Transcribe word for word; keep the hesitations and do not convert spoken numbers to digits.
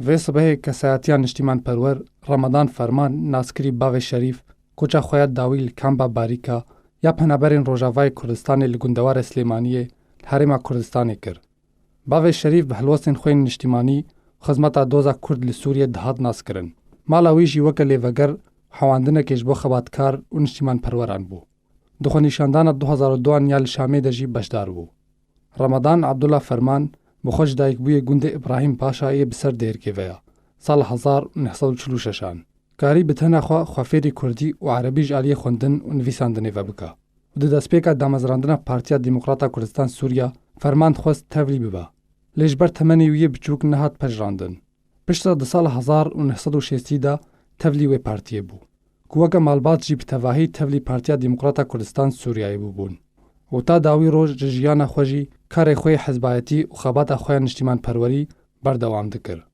Vê sibehê kesayetiya niştîmanperwer Ramadan Ferman, naskirî Bavê Şerîf, koça xwe ya dawî li kamba Barîka ya penaberên Rojavayê Kurdistanê li gundewara Silêmaniyê li Herêma Kurdistanê kir. Bavê Şerîf bi helwestên xwe yên niştîmanî xizmeta doza Kurd li Sûriyê dihat naskirin. Mala wî jî weke lêveger hewandinekê ji bo xebatkar û niştîmanperweran bû. Di xwenîşandana du hezar û duan ya li Şamê de jî beşdar bû. Ramadan Abdullah Ferman bi xwe ji dayikbûyê gundê Îbrahîm Paşa yê bi ser Dêrkê ve ya, sala hezar û neh sed û çil û şeşan. Karî bi tena xwe xwefêrî kurdî û erebî ji aliyê xwendin û nivîsandinê ve bike û di destpêka damezrandina Partiya Demokrata Kurdistan Sûriya Ferman dixwest tevlî bibe. Lê ji ber temenê wî yê biçûk nehat pejirandin. Piştre di sala hezar û neh sed û şêstî de tevlî wê partiyê bû, ku weke malbat jî bi tevahî tevlî Partiya Demokrata Kurdistan Sûriyeyê bûbûn û ta dawî roj ji jiyana xwe jî karê xwe yê hizbayetî û xebata xwe ya niştîmanperwerî berdewam dikir.